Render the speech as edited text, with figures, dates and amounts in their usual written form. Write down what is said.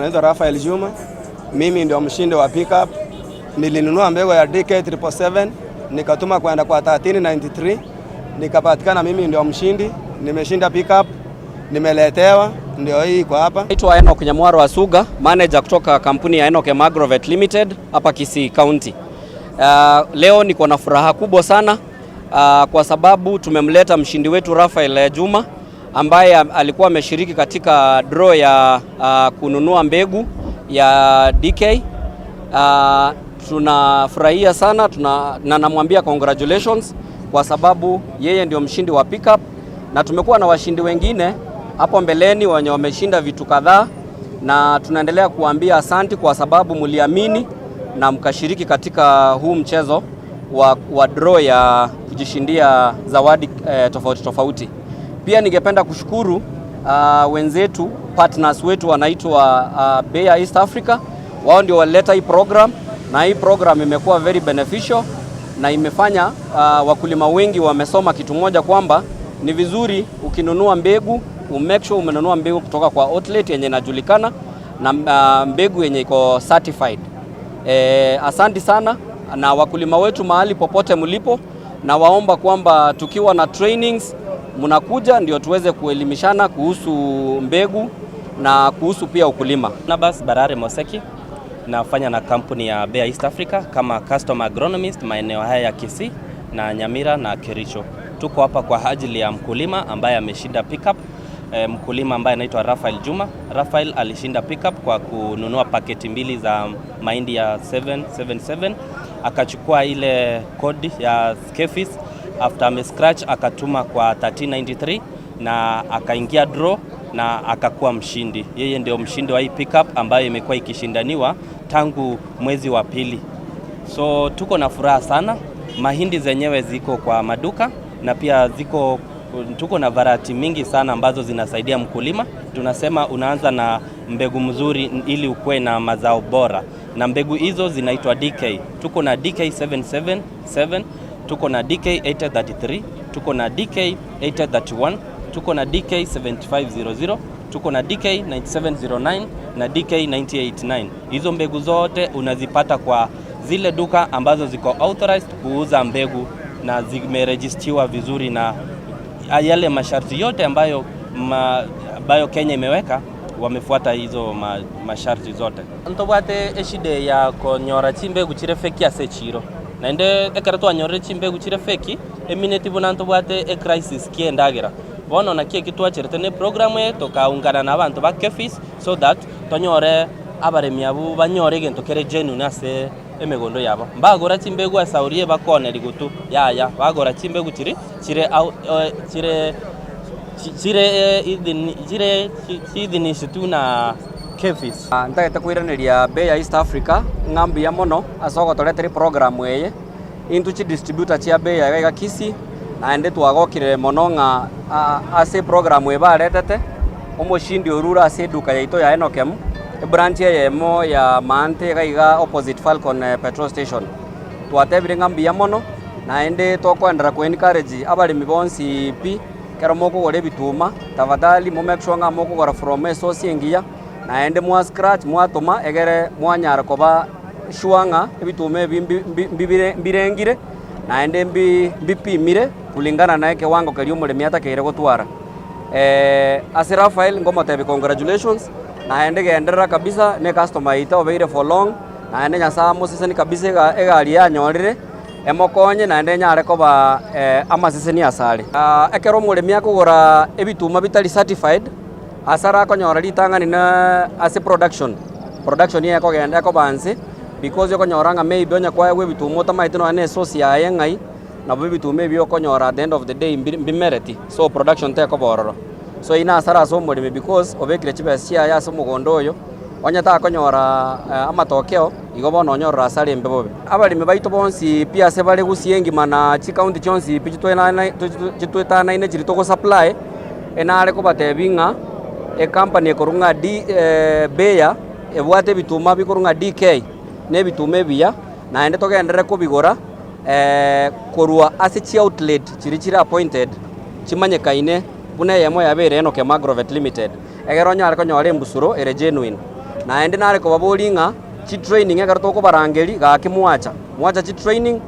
Naitwa Rafael Juma, mimi ndio mshindi wa pickup. Nilinunua mbegu ya DK 777 nikatuma kwenda kwa 1393, nikapatikana mimi ndio mshindi, nimeshinda pickup, nimeletewa, ndio hii iko hapa. Naitwa Enoch Nyamwaro Asuga, manager kutoka kampuni ya Enoch Agrovet Limited hapa Kisii County. Leo niko na furaha kubwa sana kwa sababu tumemleta mshindi wetu Rafael Juma ambaye alikuwa ameshiriki katika draw ya kununua mbegu ya DK. Tunafurahia sana na namwambia congratulations kwa sababu yeye ndio mshindi wa pickup, na tumekuwa na washindi wengine hapo mbeleni wenye wameshinda vitu kadhaa, na tunaendelea kuambia asanti kwa sababu mliamini na mkashiriki katika huu mchezo wa draw ya kujishindia zawadi tofauti tofauti. Pia ningependa kushukuru wenzetu, partners wetu wanaitwa Bayer East Africa. Wao ndio walileta hii program na hii program imekuwa very beneficial na imefanya wakulima wengi wamesoma kitu moja, kwamba ni vizuri ukinunua mbegu umake sure umenunua mbegu kutoka kwa outlet yenye inajulikana na mbegu yenye iko certified. Asanti sana na wakulima wetu mahali popote mlipo, na waomba kwamba tukiwa na trainings mnakuja ndio tuweze kuelimishana kuhusu mbegu na kuhusu pia ukulima. Nabas Barare Moseki, nafanya na kampuni ya Bayer East Africa kama customer agronomist maeneo haya ya Kisii na Nyamira na Kericho. Tuko hapa kwa ajili ya mkulima ambaye ameshinda pickup. Mkulima ambaye anaitwa Rafael Juma. Rafael alishinda pickup kwa kununua paketi mbili za mahindi ya 777, akachukua ile code ya KEPHIS, after ame scratch akatuma kwa 1393 na akaingia draw na akakuwa mshindi. Yeye ndio mshindi wa hii pickup ambayo imekuwa ikishindaniwa tangu mwezi wa pili. So tuko na furaha sana. Mahindi zenyewe ziko kwa maduka na pia ziko, tuko na variety mingi sana ambazo zinasaidia mkulima. Tunasema unaanza na mbegu mzuri ili ukuwe na mazao bora, na mbegu hizo zinaitwa DK. Tuko na DK 777, tuko na DK 833, tuko na DK 831, tuko na DK 7500, tuko na DK 9709 na DK 989. Hizo mbegu zote unazipata kwa zile duka ambazo ziko authorized kuuza mbegu na zimerejistiwa vizuri na yale masharti yote ambayo Kenya imeweka, wamefuata hizo masharti zote. Ntobwate eshida ya konyora chimbegu chire fake ase echiro, naende ekero twanyorire chimbegu chire fake, emineti buna ntobwate ecrisis kiendagera. Bono naki eki twacherete ne program eye, tokaungana na abanto ba KEPHIS so that tonyore abaremi abu banyore egento kere genuine ase emegondo yabo. Mbagora chimbegu asaurie bakoneri gutu yaya, bagora chimbegu chiri chire au chire chire idhini chire chiidhinishitwe na KEPHIS. Ntagete kwiraneria Bayer East Africa ng'a mbuya mono ase ogotoretera program eye. Intwe chidistributor chia Bayer iga Kisii, naende twagokire mono ng'a ase program eye baretete omoshindi orure ase eduka yaito ya Enokem, ebranch eyemo ya Maante iga iga opposite Falcon petrol station. Twatebire ng'a mbuya mono, naende tokoendera ku encourage abaremi bonsi pi, kero mokogora ebituma, tafadhali mo make sure ng'a mokogora from esource engiya, naende mwa scratch mwatoma egere mwanyara koba sure ng'a ebituma ebi mbirengire naende mbipimire kulingana na ekewango keria omoremi atakeire gotwara. Ase Rafael ngomotebi congratulations, naende genderera kabisa ne customer yaito obeire for long, naende Nyasaye amoseseni kabisa egari yanyorire emokonye naende nyare koba amaseseni asare. Ekero omoremi akogora ebituma bitari certified, asara akonyora ritang'ani na ase production niye ekogenda ekoba nse, because okonyora ng'a maybe onye kwaegwa ebituma otamaete nonya na esource yaye ng'ai, nabo ebituma ebi okonyora at the end of the day mbimereti, so production tekoba ororo. So eywo na asara ase omoremi because obekire chibesa chiaye ase omogondo oyo, onye takonyora amatokeo, igo bono onyorire asara embe bobe. Abaremi baito bonsi pi ase bare Gusii engima na chicounty chionsi pi chitwetanaine chiri togosupply, enare kobatebi ng'a ecompany ekorwa ng'a Bayer ebwate ebituma bikorwa ng'a DK na ebituma ebiya, naende togenderere kobigora korwa ase chioutlet chiri chire appointed chimanyekaine buna eyemo yabeire Enokem Agrovet Limited, egere onyare konyora embusuro ere genuine. Naende nare kobaboria ng'a chitraining ekero tokobarangeria gaki mwacha, mwacha chitraining,